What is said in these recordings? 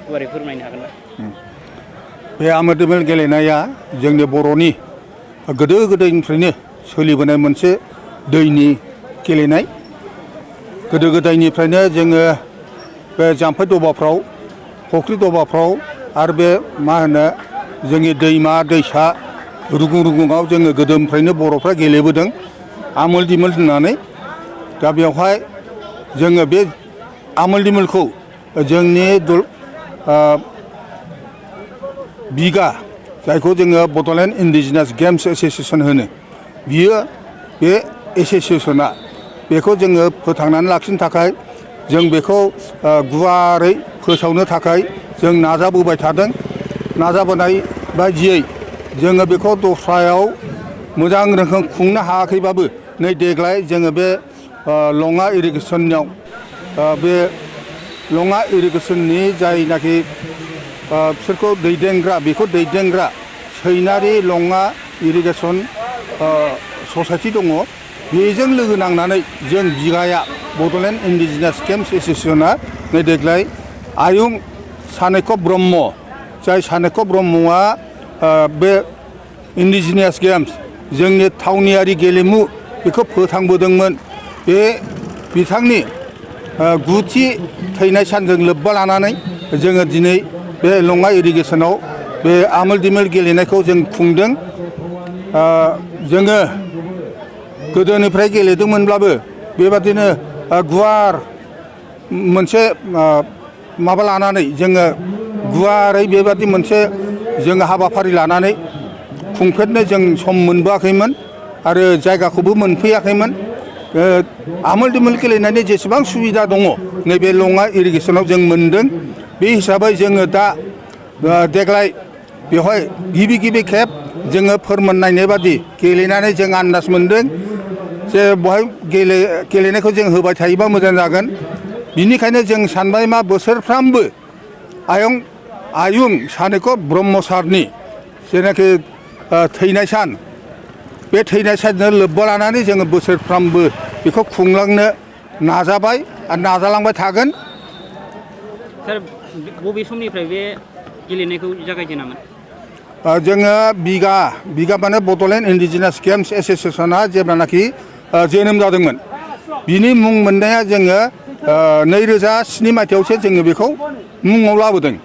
गुवारै फोरमायनो हागोन ना? बे आमोल दिमोल गेलेनाया जोंनि बर'नि गोदो गोदायनिफ्रायनो सोलिबोनाय मोनसे दैनि गेलेनाय। गोदो गोदायनिफ्रायनो जोङो बे जाम्फै दबाफ्राव, फुख्रि दबाफ्राव आरो बे मा होनो जोंनि दैमा दैसा रुगुं रुगुङाव जोङो गोदोनिफ्रायनो बर'फ्रा गेलेबोदों आमोल दिमोल होननानै। दा बेवहाय जोङो बे आमोल दिमोलखौ जोंनि बिगा जायखौ जोङो बड'लेण्ड इन्डिजिनास गेम्स एस'सियेसन होनो, बियो बे एस'सियेसना बेखौ जोङो फोथांनानै लाखिनो थाखाय जों बेखौ गुवारै फोसावनो थाखाय जों नाजाबोबाय थादों। नाजाबोनाय बायदियै जोङो बेखौ दस्रायाव मोजां रोखोम खुंनो हायाखैबाबो नै देग्लाय जोङो बे लङा इरिगेसनाव बे लङा इरिगेसननि जायनाखि बिसोरखौ दैदेनग्रा, बेखौ दैदेनग्रा सैनारि लङा इरिगेसन ससाइटि दङ। बेजों लोगो नांनानै जों बिगाया बड'लेण्ड इन्डिजिनास गेम्स एस'सियेसना नै देग्लाय आयुं सानेकब ब्रह्म, जाय सानेकब ब्रह्मआ बे इन्डिजिनियास गेम्स जोंनि थावनियारि गेलेमु बेखौ फोथांबोदोंमोन। बे बिथांनि 9थि थैनाय सानजों लोब्बा लानानै जोङो दिनै बे लङा इरिगेसनाव बे आमोल दिमोल गेलेनायखौ जों खुंदों। जोङो गोदोनिफ्राय गेलेदोंमोनब्लाबो बेबादिनो गुवार मोनसे माबा लानानै जोङो गुवारै बेबादि मोनसे जोङो हाबाफारि लानानै खुंफेरनो जों सम मोनबोआखैमोन आरो जायगाखौबो मोनफैयाखैमोन। आमोल दिमोल गेलेनायनि जेसेबां सुबिदा दङ नैबे लङा इरिगेसनाव जों मोनदों। बे हिसाबै जोङो दा देग्लाय बेवहाय गिबि खेब जोङो फोरमान नायनाय बादि गेलेनानै जों आन्दाज मोनदों जे बेवहाय गेलेनायखौ जों होबाय थायोबा मोजां जागोन। बिनिखायनो जों सानबाय मा बोसोरफ्रामबो आयुं सानेकब ब्रह्म सारनि जेनाखि थैनाय सान, बे थैनाय सानजों लोब्बा लानानै जोङो बोसोरफ्रामबो बेखौ खुंलांनो नाजाबाय आरो नाजालांबाय थागोन। सार, बबे समनिफ्राय बे गेलेनायखौ जागायजेनामोन? जोङो बिगा माने बड'लेण्ड इन्डिजिनास गेम्स एस'सियेसना जेब्लानाखि जोनोम जादोंमोन, बिनि मुं मोननाया जोङो 2007 मायथाइयावसो जोङो बेखौ मुङाव लाबोदों।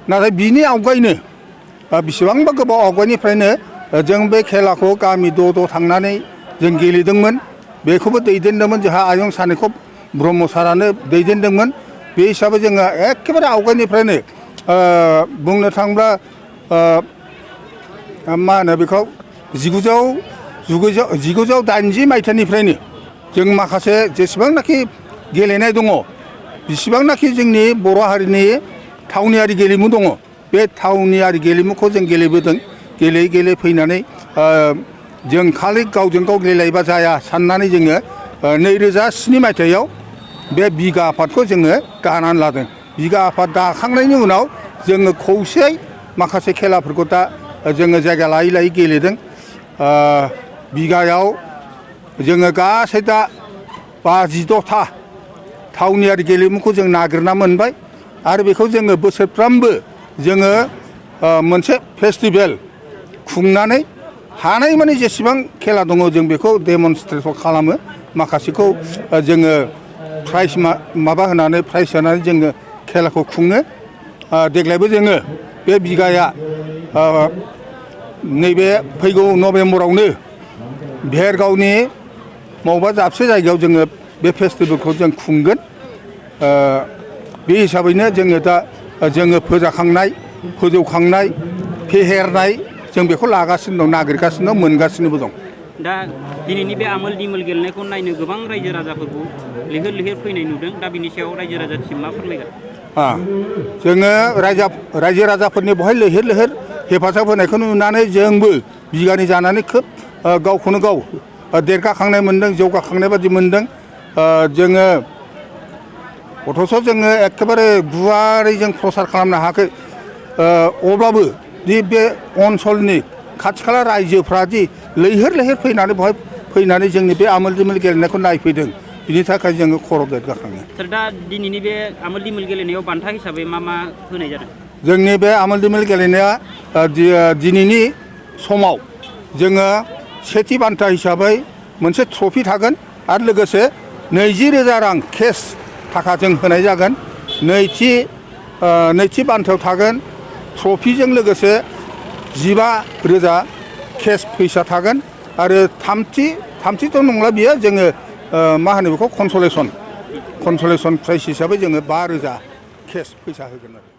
नाथाय बिनि आवगायनो बेसेबांबा गोबाव आवगायनिफ्रायनो जों बे खेलाखौ गामि द' थांनानै जों गेलेदोंमोन। बेखौबो दैदेनदोंमोन जोंहा आयं सानेकब ब्रह्म सारानो दैदेनदोंमोन। बे हिसाबै जोङो एखेबारे आवगायनिफ्रायनो बुंनो थाङोब्ला मा होनो बेखौ 1980 मायथाइनिफ्रायनो जों माखासे जेसेबांनाखि गेलेनाय दङ, बेसेबांनाखि जोंनि बर' हारिनि थावनियारि गेलेमु दङ, बे थावनियारि गेलेमुखौ जों गेलेबोदों। गेले फैनानै जों खालि गावजों गाव गेलेलायबा जाया साननानै जोङो 2007 मायथाइयाव बे बिगा आफादखौ जोङो दानानै लादों। बिगा आफाद दाखांनायनि उनाव जोङो खौसेयै माखासे खेलाफोरखौ दा जोङो जायगा लायै गेलेदों। बिगायाव जोङो गासै दा 52था थावनियारि गेलेमुखौ जों नागिरना मोनबाय आरो बेखौ जोङो बोसोरफ्रामबो जोङो मोनसे फेस्टिभेल खुंनानै हानायमानि जेसेबां खेला दङ जों बेखौ डेमनस्ट्रेट खालामो। माखासेखौ जोङो प्राइज माबा होनानै प्राइज होनानै जोङो खेलाखौ खुङो। देग्लायबो जोङो बे बिगाया नैबे फैगौ नभेम्बरावनो भेरगावनि बबेबा दाबसे जायगायाव जोङो बे फेस्टिभेलखौ जों खुंगोन। बे हिसाबैनो जोङो दा फोजाखांनाय, फोजौखांनाय, फेहेरनाय जों बेखौ लागासिनो दं, नागिरगासिनो दं, मोनगासिनोबो दं। दा दिनैनि बे आमोल दिमोल गेलेनायखौ नायनो गोबां रायजो राजाफोरखौ लैहोर फैनाय नुदों। दा बिनि सायाव रायजो राजानिसिम मा फोरमायगोन? जोङो रायजो राजाफोरनि बेवहाय लैहोर हेफाजाब होनायखौ नुनानै जोंबो बिगानि जानानै खोब गावखौनो गाव देरगाखांनाय मोन्दों, जौगाखांनाय बादि मोन्दों। जोङो अथ'स' जोङो एखेबारे गुवारै जों प्रसार खालामनो हायाखै। अब्लाबो दि बे ओनसोलनि खाथि खाला रायजोफ्रा दि लैहोर फैनानै बेवहाय फैनानै जोंनि बे आमोल दिमोल गेलेनायखौ नायफैदों, बिनि थाखाय जोङो खर' गेटगाखाङो। सार दा दिनैनि बे आमोल दिमोल गेलेनायाव बान्था हिसाबै मा मा होनाय जादों? जोंनि बे आमोल दिमोल गेलेनाया दिनैनि समाव जोङो सेथि बान्था हिसाबै मोनसे ट्रफि थागोन आरो लोगोसे 20,000 रां केस थाखा जों होनाय जागोन। नैथि बान्थायाव थागोन ट्रफिजों लोगोसे 15,000 केस फैसा थागोन आरो थामथिथ' नंला बियो जोङो मा होनो बेखौ कनसलेसन प्राइज हिसाबै जोङो 5,000 केस फैसा होगोन आरो।